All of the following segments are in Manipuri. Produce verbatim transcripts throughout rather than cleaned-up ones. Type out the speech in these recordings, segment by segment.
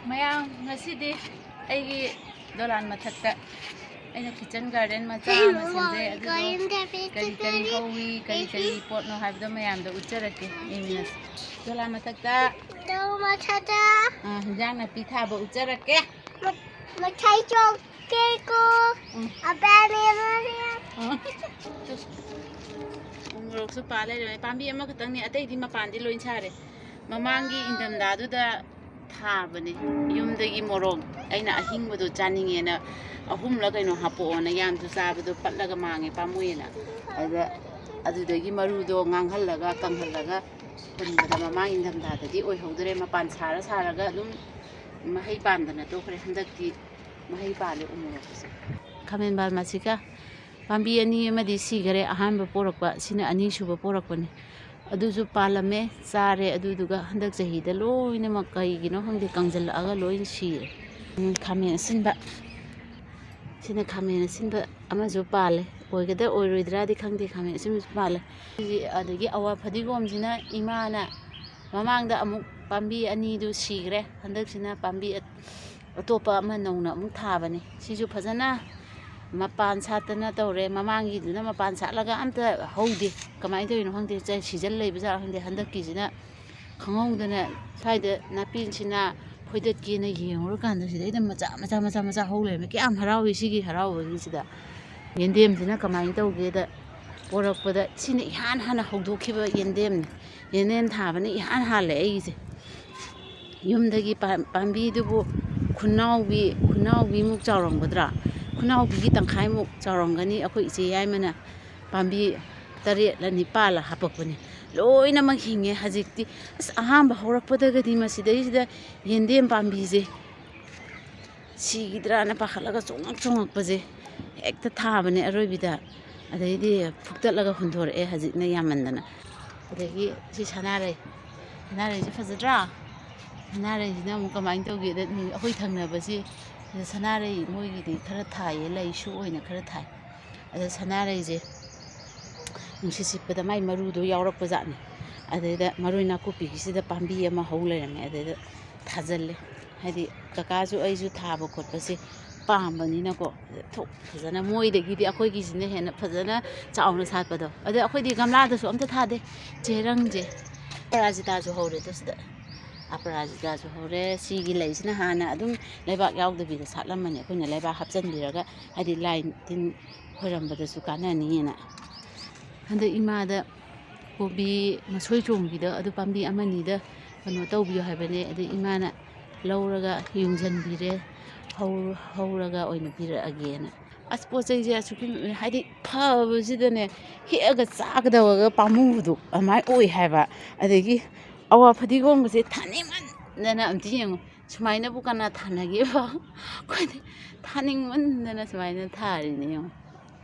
ꯃꯌꯥꯝ, ꯉꯁꯤꯗꯤ ꯑꯩꯒꯤ ꯗꯣꯂꯥꯟ ꯃꯊꯛꯇ ꯑꯩꯅ kitchen garden ꯃꯆꯥ ꯑꯃ ꯁꯦꯝꯖꯩ꯫ ꯑꯗꯨꯗꯣ ꯀꯔꯤ ꯀꯔꯤ ꯍꯧꯋꯤ, ꯀꯔꯤ ꯀꯔꯤ ꯄꯣꯠꯅꯣ ꯍꯥꯏꯕꯗꯣ ꯃꯌꯥꯝꯗ ꯎꯠꯆꯔꯛꯀꯦ꯫ ꯌꯦꯡꯃꯤꯟꯅꯁꯤ꯫ ꯗꯣꯂꯥꯟ ꯃꯊꯛꯇ ꯗꯣꯂꯥꯟ ꯃꯊꯛꯇ ꯑꯥ, ꯍꯤꯟꯖꯥꯡ ꯅꯥꯄꯤ ꯊꯥꯕ ꯎꯠꯆꯔꯛꯀꯦ꯫ ꯃ-, ꯃꯊꯥꯏ ꯆꯣꯛꯀꯦꯀꯣ꯫ ꯎꯝ꯫ ꯑꯕꯦꯅꯦ ꯃꯔꯤꯌꯥ꯫ ꯎꯝ꯫ ꯎ ꯃꯣꯔꯣꯛꯁꯨ ꯄꯥꯜ ꯂꯩꯔꯝꯃꯦ꯫ ꯄꯥꯝꯕꯤ ꯑꯃꯈꯛꯇꯪꯅꯤ, ꯑꯇꯩꯗꯤ ꯃꯄꯥꯟꯗꯤ ꯂꯣꯏ ꯁꯥꯔꯦ꯫ ꯃꯃꯥꯡꯒꯤ ꯏꯪꯊꯝꯊꯥꯗꯨꯗ ꯊꯥꯕꯅꯦ꯫ ꯌꯨꯝꯗꯒꯤ ꯃꯣꯔꯣꯛ ꯑꯩꯅ ꯑꯍꯤꯡꯕꯗꯣ ꯆꯥꯅꯤꯡꯉꯦꯅ ꯑꯍꯨꯝꯂ ꯀꯩꯅꯣ ꯍꯥꯄꯛꯑꯣꯅ, ꯌꯥꯝꯁꯨ ꯆꯥꯕꯗꯣ ꯄꯠꯂꯒ ꯃꯥꯡꯉꯦ, ꯄꯥꯝꯃꯨꯏꯅ꯫ ꯑꯗꯨꯗ ꯑꯗꯨꯗꯒꯤ ꯃꯔꯨꯗꯣ ꯉꯥꯡꯍꯜꯂꯒ ꯀꯪꯍꯜꯂꯒ ꯍꯨꯟꯕꯗ ꯃꯃꯥꯡ ꯏꯪꯊꯝꯊꯥꯗꯗꯤ ꯑꯣꯏꯍꯧꯗ꯭ꯔꯦ꯫ ꯃꯄꯥꯟ ꯁꯥꯔ ꯁꯥꯔꯒ ꯑꯗꯨꯝ ꯃꯍꯩ ꯄꯥꯟꯗꯅ ꯇꯣꯛꯈ꯭ꯔꯦ꯫ ꯍꯟꯗꯛꯇꯤ ꯃꯍꯩ ꯄꯥꯜꯂꯦ ꯎ ꯃꯣꯔꯣꯛꯁꯦ꯫ ꯈꯥꯃꯦꯟ ꯕꯥꯔꯃꯥꯁꯤꯀꯥ ꯄꯥꯝꯕꯤ ꯑꯅꯤ ꯑꯃꯗꯤ ꯁꯤꯈꯔꯦ, ꯑꯍꯥꯟꯕ ꯄꯣꯔꯛꯄ, ꯁꯤꯅ ꯑꯅꯤꯁꯨꯕ ꯄꯣꯔꯛꯄꯅꯤ꯫ ꯑꯗꯨꯁꯨ ꯄꯥꯜꯂꯝꯃꯦ, ꯆꯥꯔꯦ, ꯑꯗꯨꯗꯨꯒ ꯍꯟꯗꯛ ꯆꯍꯤꯗ ꯂꯣꯏꯅꯃꯛ ꯀꯩꯒꯤꯅꯣ ꯈꯪꯗꯦ ꯀꯪꯁꯤꯜꯂꯛꯑꯒ ꯂꯣꯏꯅ ꯁꯤꯔꯦ꯫ ꯎꯝ, ꯈꯥꯃꯦꯟ ꯑꯁꯤꯟꯕ, ꯁꯤꯅ ꯈꯥꯃꯦꯟ ꯑꯁꯤꯟꯕ ꯑꯃꯁꯨ ꯄꯥꯜꯂꯦ, ꯑꯣꯏꯒꯗ꯭ꯔꯥ ꯑꯣꯏꯔꯣꯏꯗ꯭ꯔꯥꯗꯤ ꯈꯪꯗꯦ, ꯈꯥꯃꯦꯟ ꯑꯁꯤꯟꯕꯁꯨ ꯄꯥꯜꯂꯦ꯫ ꯁꯤꯁꯦ, ꯑꯗꯒꯤ ꯑꯋꯥ ꯐꯗꯤꯒꯣꯝꯁꯤꯅ ꯏꯃꯥꯅ ꯃꯃꯥꯡꯗ ꯑꯃꯨꯛ ꯄꯥꯝꯕꯤ ꯑꯅꯤꯗꯨ ꯁꯤꯈ꯭ꯔꯦ, ꯍꯟꯗꯛꯁꯤꯅ ꯄꯥꯝꯕꯤ ꯑꯇꯣꯞꯄ ꯑꯃ ꯅꯧꯅ ꯑꯃꯨꯛ ꯊꯥꯕꯅꯤ꯫ ꯁꯤꯁꯨ ꯐꯖꯅ ꯃꯄꯥꯟ ꯁꯥꯠꯇꯅ ꯇꯧꯔꯦ꯫ ꯃꯃꯥꯡꯒꯤꯗꯨꯅ ꯃꯄꯥꯟ ꯁꯥꯠꯂꯒ ꯑꯝꯇ ꯍꯧꯗꯦ꯫ ꯀꯃꯥꯏꯅ ꯇꯧꯔꯤꯅꯣ ꯈꯪꯗꯦ, ꯆ-, ꯁꯤꯖꯟ ꯂꯩꯕ ꯖꯥꯠꯂ ꯈꯪꯗꯦ꯫ ꯍꯟꯗꯛꯀꯤꯁꯤꯅ ꯈꯪꯍꯧꯗꯅ ꯁ꯭ꯋꯥꯏꯗ ꯅꯥꯄꯤꯁꯤꯅ ꯐꯣꯏꯗꯠꯀꯦꯅ ꯌꯦꯡꯉꯨꯔꯀꯥꯟꯗ ꯁꯤꯗꯩꯗ ꯃꯆꯥ, ꯃꯆꯥ, ꯃꯆꯥ, ꯃꯆꯥ ꯍꯧ ꯂꯩꯔꯝꯃꯦ꯫ ꯀꯌꯥꯝ ꯍꯔꯥꯎꯏ ꯁꯤꯒꯤ ꯍꯔꯥꯎꯕꯒꯤꯁꯤꯗ! ꯌꯦꯟꯗꯦꯝꯁꯤꯅ ꯀꯃꯥꯏꯅ ꯇꯧꯒꯦꯗ, ꯄꯣꯔꯛꯄꯗ ꯁꯤꯅ ꯏꯍꯥꯟ ꯍꯥꯟꯅ ꯍꯧꯗꯣꯛꯈꯤꯕ ꯌꯦꯟꯗꯦꯝꯅꯤ꯫ ꯌꯦꯟꯗꯦꯝ ꯊꯥꯕꯅ ꯏꯍꯥꯟ ꯍꯥꯜꯂꯦ ꯑꯩꯒꯤꯁꯦ꯫ ꯌꯨꯝꯗꯒꯤ ꯄꯥ-, ꯄꯥꯝꯕꯤꯗꯨꯕꯨ ꯈꯨꯅꯥꯎꯕꯤ, ꯈꯨꯅꯥꯎꯕꯤꯃꯨꯛ ꯆꯥꯎꯔꯝꯒꯗ꯭ꯔꯥ? ꯈꯨꯅꯥꯎꯕꯤꯒꯤ ꯇꯪꯈꯥꯏꯃꯨꯛ ꯆꯥꯎꯔꯝꯒꯅꯤ꯫ ꯑꯩꯈꯣꯏ ꯏꯆꯦ ꯌꯥꯏꯃꯅ ꯄꯥꯝꯕꯤ ꯇꯔꯦꯠꯂ ꯅꯤꯄꯥꯜꯂ ꯍꯥꯄꯛꯄꯅꯦ꯫ ꯂꯣꯏꯅꯃꯛ ꯍꯤꯡꯉꯦ ꯍꯧꯖꯤꯛꯇꯤ꯫ ꯑꯁ, ꯑꯍꯥꯟꯕ ꯍꯧꯔꯛꯄꯗꯒꯗꯤ ꯃꯁꯤꯗꯩꯁꯤꯗ ꯌꯦꯟꯗꯦꯝ ꯄꯥꯝꯕꯤꯁꯦ ꯁꯤꯈꯤꯗ꯭ꯔꯥꯅ ꯄꯥꯈꯠꯂꯒ ꯆꯣꯡꯉꯛ ꯆꯣꯡꯉꯛꯄꯁꯦ ꯍꯦꯛꯇ ꯊꯥꯕꯅꯦ ꯑꯔꯣꯏꯕꯤꯗ꯫ ꯑꯗꯩꯗꯤ ꯐꯨꯛꯇꯠꯂꯒ ꯍꯨꯟꯗꯣꯔꯛꯑꯦ ꯍꯧꯖꯤꯛꯅ ꯌꯥꯝꯃꯟꯗꯅ꯫ ꯑꯗꯒꯤ ꯁꯤ ꯁꯅꯥꯔꯩ, ꯁꯅꯥꯔꯩꯁꯦ ꯐꯖꯗ꯭ꯔꯥ? ꯁꯅꯥꯔꯩꯁꯤꯅ ꯑꯃꯨꯛ ꯀꯃꯥꯏꯅ ꯇꯧꯒꯦꯗ, ꯑꯩꯈꯣꯏ ꯊꯪꯅꯕꯁꯤ ꯁꯅꯥꯔꯩ ꯃꯣꯏꯒꯤꯗꯤ ꯈꯔ ꯊꯥꯏꯌꯦ, ꯂꯩꯁꯨ ꯑꯣꯏꯅ ꯈꯔ ꯊꯥꯏ꯫ ꯑꯗ ꯁꯅꯥꯔꯩꯁꯦ ꯅꯨꯡꯁꯤꯠ ꯁꯤꯠꯄꯗ ꯃꯥꯏ ꯃꯔꯨꯗꯣ ꯌꯥꯎꯔꯛꯄ ꯖꯥꯠꯅꯤ꯫ ꯑꯗꯩꯗ ꯃꯔꯣꯏ ꯅꯥꯀꯨꯞꯄꯤꯒꯤꯁꯤꯗ ꯄꯥꯝꯕꯤ ꯑꯃ ꯍꯧ ꯂꯩꯔꯝꯃꯦ꯫ ꯑꯗꯩꯗ ꯊꯥꯖꯤꯜꯂꯦ꯫ ꯍꯥꯏꯗꯤ ꯀꯀꯥꯁꯨ ꯑꯩꯁꯨ ꯊꯥꯕ ꯈꯣꯠꯄꯁꯦ ꯄꯥꯝꯕꯅꯤꯅꯀꯣ, ꯊꯣꯛ ꯐꯖꯅ ꯃꯣꯏꯗꯒꯤꯗꯤ ꯑꯩꯈꯣꯏꯒꯤꯁꯤꯅ ꯍꯦꯟꯅ ꯐꯖꯅ ꯆꯥꯎꯅ ꯁꯥꯠꯄꯗꯣ꯫ ꯑꯗꯩ ꯑꯩꯈꯣꯏꯗꯤ ꯒꯝꯂꯥꯗꯁꯨ ꯑꯝꯇ ꯊꯥꯗꯦ꯫ ꯆꯦꯔꯪꯁꯦ, ꯑꯄꯔꯥꯖꯤꯇꯥꯁꯨ ꯍꯧꯔꯦ ꯑꯗꯨ ꯁꯤꯗ꯫ ꯑꯄꯔꯥꯖꯤꯇꯥꯁꯨ ꯍꯧꯔꯦ꯫ ꯁꯤꯒꯤ ꯂꯩꯁꯤꯅ ꯍꯥꯟꯅ ꯑꯗꯨꯝ ꯂꯩꯕꯥꯛ ꯌꯥꯎꯗꯕꯤꯗ ꯁꯥꯠꯂꯝꯕꯅꯦ꯫ ꯑꯩꯈꯣꯏꯅ ꯂꯩꯕꯥꯛ ꯍꯥꯞꯆꯤꯟꯕꯤꯔꯒ, ꯍꯥꯏꯗꯤ ꯂꯥꯏ ꯇꯤꯟ ꯈꯣꯏꯔꯝꯕꯗꯁꯨ ꯀꯥꯟꯅꯅꯤꯅ꯫ ꯍꯟꯗꯛ ꯏꯃꯥꯗ ꯀꯣꯕꯤ ꯃꯁꯣꯏ ꯆꯣꯡꯕꯤꯗꯣ ꯑꯗꯨ ꯄꯥꯝꯕꯤ ꯑꯃꯅꯤꯗ ꯀꯩꯅꯣ ꯇꯧꯕꯤꯌꯣ ꯍꯥꯏꯕꯅꯦ꯫ ꯑꯗꯨ ꯏꯃꯥꯅ ꯂꯧꯔꯒ ꯌꯨꯡꯁꯤꯟꯕꯤꯔꯦ꯫ ꯍꯧ-, ꯍꯧꯔꯒ ꯑꯣꯏꯅ ꯄꯤꯔꯛꯑꯒꯦꯅ꯫ ꯑꯁ, ꯄꯣꯠ ꯆꯩꯁꯦ ꯑꯁꯨꯛꯀꯤ, ꯍꯥꯏꯗꯤ, ꯐꯕꯁꯤꯗꯅꯦ, ꯍꯦꯛꯑꯒ ꯆꯥꯒꯗꯕꯒ ꯄꯥꯝꯃꯨꯕꯗꯣ ꯑꯗꯨꯃꯥꯏꯅ ꯑꯣꯏ ꯍꯥꯏꯕ꯫ ꯑꯗꯒꯤ ꯑꯋꯥ ꯐꯗꯤꯒꯣꯝꯒꯁꯦ ꯊꯥꯅꯤꯡꯃꯟꯗꯅ, ꯑꯝꯇ ꯌꯦꯡꯉꯨ, ꯁꯨꯃꯥꯏꯅꯕꯨ ꯀꯅꯥ ꯊꯥꯅꯒꯦꯕ? ꯑꯩꯈꯣꯏꯗꯤ ꯊꯥꯅꯤꯡꯃꯟꯗꯅ ꯁꯨꯃꯥꯏꯅ ꯊꯥꯔꯤꯅꯦ, ꯌꯦꯡꯉꯨ꯫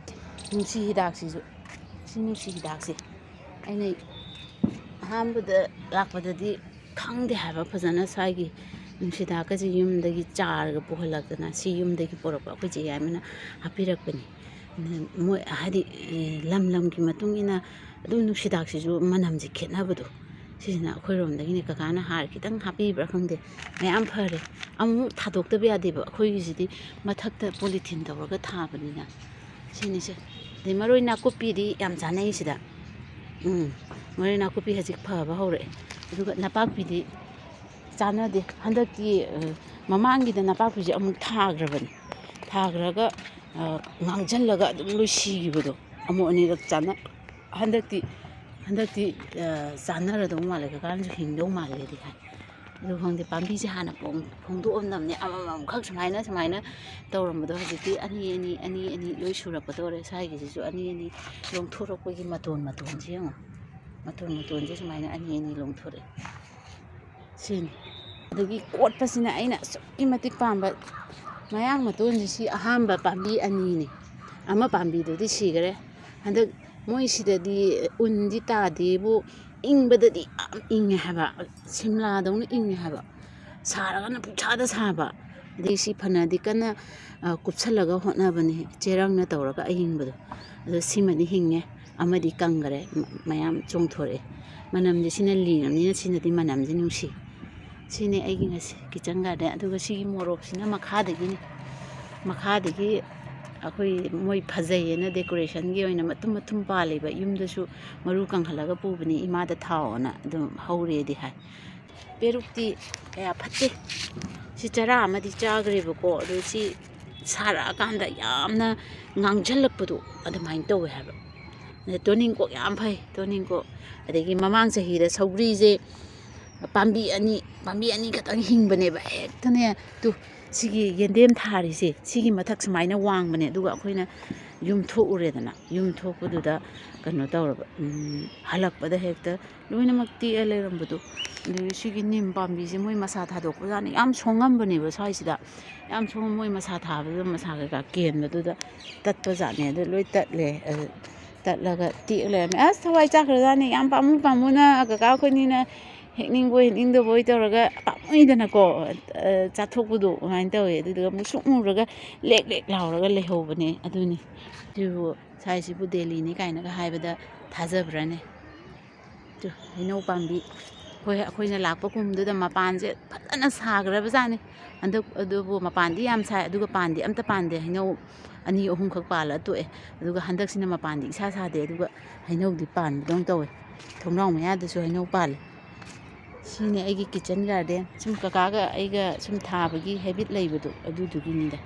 ꯅꯨꯡꯁꯤ ꯍꯤꯗꯥꯛꯁꯤꯁꯨ, ꯁꯤ ꯅꯨꯡꯁꯤ ꯍꯤꯗꯥꯛꯁꯦ ꯑꯩꯅ ꯑꯍꯥꯟꯕꯗ ꯂꯥꯛꯄꯗꯗꯤ ꯈꯪꯗꯦ ꯍꯥꯏꯕ ꯐꯖꯅ꯫ ꯁ꯭ꯋꯥꯏꯒꯤ ꯅꯨꯡꯁꯤ ꯍꯤꯗꯥꯛꯀꯁꯦ ꯌꯨꯝꯗꯒꯤ ꯆꯥꯔꯒ ꯄꯨꯍꯜꯂꯛꯇꯅ, ꯁꯤ ꯌꯨꯝꯗꯒꯤ ꯄꯨꯔꯛꯄ ꯑꯩꯈꯣꯏ ꯆꯦ ꯌꯥꯏꯃꯅ ꯍꯥꯞꯄꯤꯔꯛꯄꯅꯤ꯫ ꯃꯣꯏ ꯍꯥꯏꯗꯤ, ꯂꯝ ꯂꯝꯒꯤ ꯃꯇꯨꯡ ꯏꯟꯅ ꯑꯗꯨꯝ ꯅꯨꯡꯁꯤ ꯍꯤꯗꯥꯛꯁꯤꯁꯨ ꯃꯅꯝꯁꯦ ꯈꯦꯠꯅꯕꯗꯣ꯫ ꯁꯤꯁꯤꯅ ꯑꯩꯈꯣꯏꯔꯣꯝꯗꯒꯤꯅꯦ, ꯀꯀꯥꯅ ꯍꯥꯔ ꯈꯤꯇꯪ ꯍꯥꯞꯄꯤꯕ꯭ꯔꯥ ꯈꯪꯗꯦ, ꯃꯌꯥꯝ ꯐꯔꯦ꯫ ꯑꯃꯨꯛ ꯊꯥꯗꯣꯛꯇꯕ ꯌꯥꯗꯦꯕ, ꯑꯩꯈꯣꯏꯒꯤꯁꯤꯗꯤ ꯃꯊꯛꯇ ꯄꯣꯂꯤꯊꯤꯟ ꯇꯧꯔꯒ ꯊꯥꯕꯅꯤꯅ꯫ ꯁꯤꯅꯤꯁꯦ꯫ ꯑꯗꯩ ꯃꯔꯣꯏ ꯅꯥꯀꯨꯞꯄꯤꯗꯤ ꯌꯥꯝ ꯆꯥꯅꯩ ꯁꯤꯗ꯫ ꯎꯝ, ꯃꯔꯣꯏ ꯅꯥꯀꯨꯞꯄꯤ ꯍꯧꯖꯤꯛ ꯐꯕ ꯍꯧꯔꯛꯑꯦ꯫ ꯑꯗꯨꯒ ꯅꯄꯥꯛꯄꯤꯗꯤ ꯆꯥꯅꯗꯦ꯫ ꯍꯟꯗꯛꯇꯤ, ꯑ, ꯃꯃꯥꯡꯒꯤꯗ ꯅꯄꯥꯛꯄꯤꯁꯦ ꯑꯃꯨꯛ ꯊꯥꯈ꯭ꯔꯕꯅꯤ꯫ ꯊꯥꯈ꯭ꯔꯒ, ꯑ, ꯉꯥꯡꯁꯤꯜꯂꯒ ꯑꯗꯨꯝ ꯂꯣꯏ ꯁꯤꯈꯤꯕꯗꯣ꯫ ꯑꯃꯨꯛ ꯑꯅꯤꯔꯛ ꯆꯥꯅ-, ꯍꯟꯗꯛꯇꯤ, ꯍꯟꯗꯛꯇꯤ, ꯑ, ꯆꯥꯅꯔꯗꯧ ꯃꯥꯜꯂꯦ, ꯀꯀꯥꯅꯁꯨ ꯍꯤꯡꯗꯧ ꯃꯥꯜꯂꯦꯗꯤ ꯍꯥꯏ꯫ ꯑꯗꯨ ꯈꯪꯗꯦ, ꯄꯥꯝꯕꯤꯁꯦ ꯍꯥꯟꯅ ꯐꯣꯡ-, ꯐꯣꯡꯗꯣꯛꯑꯝꯗꯕꯅꯦ, ꯑꯃꯃꯝꯈꯛ ꯁꯨꯃꯥꯏꯅ, ꯁꯨꯃꯥꯏꯅ ꯇꯧꯔꯝꯕꯗꯣ꯫ ꯍꯧꯖꯤꯛꯇꯤ ꯑꯅꯤ, ꯑꯅꯤ, ꯑꯅꯤ, ꯑꯅꯤ ꯂꯣꯏ ꯁꯨꯔꯛꯀꯗꯧꯔꯦ꯫ ꯁ꯭ꯋꯥꯏꯒꯤꯁꯤꯁꯨ ꯑꯅꯤ, ꯑꯅꯤ ꯂꯣꯡꯊꯣꯔꯛꯄꯒꯤ ꯃꯇꯣꯟ, ꯃꯇꯣꯟꯁꯦ ꯌꯦꯡꯉꯣ꯫ ꯃꯇꯣꯟ, ꯃꯇꯣꯟꯁꯦ ꯁꯨꯃꯥꯏꯅ ꯑꯅꯤ, ꯑꯅꯤ ꯂꯣꯡꯊꯣꯔꯛꯑꯦ꯫ ꯁꯤꯅꯤ꯫ ꯑꯗꯒꯤ ꯀꯣꯠꯄꯁꯤꯅ ꯑꯩꯅ ꯑꯁꯨꯛꯀꯤ ꯃꯇꯤꯛ ꯄꯥꯝꯕ꯫ ꯃꯌꯥꯡ ꯃꯇꯣꯟꯁꯦ ꯁꯤ ꯑꯍꯥꯟꯕ ꯄꯥꯝꯕꯤ ꯑꯅꯤꯅꯤ꯫ ꯑꯃ ꯄꯥꯝꯕꯤꯗꯨꯗꯤ ꯁꯤꯈꯔꯦ꯫ ꯍꯟꯗꯛ ꯃꯣꯏ ꯁꯤꯗꯗꯤ ꯎꯟꯗꯤ ꯇꯥꯗꯦꯕꯨ, ꯏꯪꯕꯗꯗꯤ ꯌꯥꯝ ꯏꯪꯉꯦ ꯍꯥꯏꯕ꯫ ꯁꯤꯝꯂꯥꯗꯧꯅ ꯏꯪꯉꯦ ꯍꯥꯏꯕ꯫ ꯁꯥꯔꯒꯅ ꯄꯨꯡꯁꯥꯗ ꯁꯥꯕ꯫ ꯑꯗꯩ ꯁꯤ ꯐꯅꯗꯤ ꯀꯟꯅ, ꯑ, ꯀꯨꯞꯁꯜꯂꯒ ꯍꯣꯠꯅꯕꯅꯦ, ꯆꯦꯔꯪꯅ ꯇꯧꯔꯒ ꯑꯌꯤꯡꯕꯗꯣ꯫ ꯑꯗꯣ ꯁꯤꯃꯗꯤ ꯍꯤꯡꯉꯦ꯫ ꯑꯃꯗꯤ ꯀꯪꯈꯔꯦ, ꯃ-, ꯃꯌꯥꯝ ꯆꯣꯡꯊꯣꯔꯛꯑꯦ꯫ ꯃꯅꯝꯁꯦ ꯁꯤꯅ ꯂꯤꯔꯕꯅꯤꯅ ꯁꯤꯅꯗꯤ ꯃꯅꯝꯁꯦ ꯅꯨꯡꯁꯤ꯫ ꯁꯤꯅꯦ ꯑꯩꯒꯤ ꯉꯁꯤ kitchen garden꯫ ꯑꯗꯨꯒ ꯁꯤꯒꯤ ꯃꯣꯔꯣꯛꯁꯤꯅ ꯃꯈꯥꯗꯒꯤꯅꯤ, ꯃꯈꯥꯗꯒꯤ ꯑꯩꯈꯣꯏ ꯃꯣꯏ ꯐꯖꯩꯌꯦꯅ decorationꯒꯤ ꯑꯣꯏꯅ ꯃꯇꯨꯝ ꯃꯇꯨꯝ ꯄꯥꯜꯂꯤꯕ꯫ ꯌꯨꯝꯗꯁꯨ ꯃꯔꯨ ꯀꯪꯍꯜꯂꯒ ꯄꯨꯕꯅꯤ, ꯏꯃꯥꯗ ꯊꯥꯎꯑꯣꯅ꯫ ꯑꯗꯨꯝ ꯍꯧꯔꯦꯗꯤ ꯍꯥꯏ꯫ ꯄꯦꯔꯨꯛꯇꯤ ꯀꯌꯥ ꯐꯠꯇꯦ꯫ ꯁꯤ ꯆꯔꯥ ꯑꯃꯗꯤ ꯆꯥꯈ꯭ꯔꯦꯕꯀꯣ, ꯑꯗꯨ ꯁꯤ ꯁꯥꯔꯛꯑꯀꯥꯟꯗ ꯌꯥꯝꯅ ꯉꯥꯡꯁꯤꯜꯂꯛꯄꯗꯣ ꯑꯗꯨꯃꯥꯏꯅ ꯇꯧꯋꯦ ꯍꯥꯏꯕ꯫ ꯑꯗ ꯇꯣꯅꯤꯡꯀꯣꯛ ꯌꯥꯝ ꯐꯩ, ꯇꯣꯅꯤꯡꯀꯣꯛ꯫ ꯑꯗꯒꯤ ꯃꯃꯥꯡ ꯆꯍꯤꯗ ꯁꯧꯒ꯭ꯔꯤꯁꯦ ꯄꯥꯝꯕꯤ ꯑꯅꯤ, ꯄꯥꯝꯕꯤ ꯑꯅꯤ ꯈꯛꯇꯪ ꯍꯤꯡꯕꯅꯦꯕ, ꯍꯦꯛꯇꯅꯦ꯫ ꯇꯨ, ꯁꯤꯒꯤ ꯌꯦꯟꯗꯦꯝ ꯊꯥꯔꯤꯁꯦ, ꯁꯤꯒꯤ ꯃꯊꯛ ꯁꯨꯃꯥꯏꯅ ꯋꯥꯡꯕꯅꯦ꯫ ꯑꯗꯨꯒ ꯑꯩꯈꯣꯏꯅ ꯌꯨꯝ ꯊꯣꯛꯎꯔꯦꯗꯅ, ꯌꯨꯝ ꯊꯣꯛꯄꯗꯨꯗ ꯀꯩꯅꯣ ꯇꯧꯔꯕ, ꯎꯝ, ꯍꯜꯂꯛꯄꯗ ꯍꯦꯛꯇ ꯂꯣꯏꯅꯃꯛ ꯇꯦꯛꯑ ꯂꯩꯔꯝꯕꯗꯣ꯫ ꯑꯗꯒꯤ ꯁꯤꯒꯤ ꯅꯤꯝ ꯄꯥꯝꯕꯤꯁꯦ ꯃꯣꯏ ꯃꯁꯥ ꯊꯥꯗꯣꯛꯄꯖꯥꯠꯅꯤ꯫ ꯌꯥꯝ ꯁꯣꯡꯉꯝꯕꯅꯦꯕ ꯁ꯭ꯋꯥꯏꯁꯤꯗ꯫ ꯌꯥꯝ ꯁꯣꯡꯉ ꯃꯣꯏ ꯃꯁꯥ ꯊꯥꯕꯗꯨꯗ, ꯃꯁꯥ ꯀꯩꯀꯥ ꯀꯦꯟꯕꯗꯨꯗ ꯇꯠꯄꯖꯥꯠꯅꯦ꯫ ꯑꯗꯨ ꯂꯣꯏ ꯇꯠꯂꯦ꯫ ꯑꯗꯨ ꯇꯠꯂꯒ ꯇꯦꯛꯑ ꯂꯩꯔꯝꯃꯦ꯫ ꯑꯁ, ꯊꯋꯥꯏ ꯆꯥꯈ꯭ꯔꯖꯥꯠꯅꯤ꯫ ꯌꯥꯝ ꯄꯥꯝꯃꯨ ꯄꯥꯝꯃꯨꯅ ꯀꯀꯥ ꯑꯩꯈꯣꯏꯅꯤꯅ ꯍꯦꯛꯅꯤꯡꯕꯣꯏ ꯍꯦꯛꯅꯤꯡꯗꯕꯣꯏ ꯇꯧꯔꯒ ꯄꯥꯝꯃꯨꯏꯗꯅꯀꯣ, ꯑ, ꯆꯥꯊꯣꯛꯄꯗꯣ ꯑꯗꯨꯃꯥꯏꯅ ꯇꯧꯋꯦ꯫ ꯑꯗꯨꯗꯨꯒ ꯃꯨꯁꯨꯛ ꯃꯨꯔꯒ ꯂꯦꯛ ꯂꯦꯛ ꯂꯥꯎꯔꯒ ꯂꯩꯍꯧꯕꯅꯦ꯫ ꯑꯗꯨꯅꯤ꯫ ꯑꯗꯨꯕꯨ ꯁ꯭ꯋꯥꯏꯁꯤꯕꯨ ꯗꯦꯜꯂꯤꯅꯤ ꯀꯥꯏꯅꯒ ꯍꯥꯏꯕꯗ ꯊꯥꯖꯕ꯭ꯔꯥꯅꯦ? ꯇꯨ, ꯍꯩꯅꯧ ꯄꯥꯝꯕꯤ꯫ ꯍꯣꯏ, ꯑꯩꯈꯣꯏꯅ ꯂꯥꯛꯄ ꯀꯨꯝꯗꯨꯗ ꯃꯄꯥꯟꯁꯦ ꯐꯖꯅ ꯁꯥꯈ꯭ꯔꯕꯖꯥꯠꯅꯤ꯫ ꯍꯟꯗꯛ ꯑꯗꯨꯕꯨ ꯃꯄꯥꯟꯗꯤ ꯌꯥꯝ ꯁꯥꯏ, ꯑꯗꯨꯒ ꯄꯥꯟꯗꯤ ꯑꯝꯇ ꯄꯥꯟꯗꯦ꯫ ꯍꯩꯅꯧ ꯑꯅꯤ ꯑꯍꯨꯝꯈꯛ ꯄꯥꯜꯂ ꯇꯣꯛꯑꯦ꯫ ꯑꯗꯨꯒ ꯍꯟꯗꯛꯁꯤꯅ ꯃꯄꯥꯟꯗꯤ ꯏꯁꯥ ꯁꯥꯗꯦ, ꯑꯗꯨꯒ ꯍꯩꯅꯧꯗꯤ ꯄꯥꯟꯕꯗꯧꯅ ꯇꯧꯋꯦ꯫ ꯊꯣꯡꯅꯥꯎ ꯃꯌꯥꯗꯁꯨ ꯍꯩꯅꯧ ꯄꯥꯜꯂꯦ꯫ ꯁꯤꯅꯦ ꯑꯩꯒꯤ kitchen garden꯫ ꯁꯨꯝ ꯀꯀꯥꯒ ꯑꯩꯒ ꯁꯨꯝ ꯊꯥꯕꯒꯤ habit ꯂꯩꯕꯗꯣ, ꯑꯗꯨꯗꯨꯒꯤꯅꯤꯗ꯫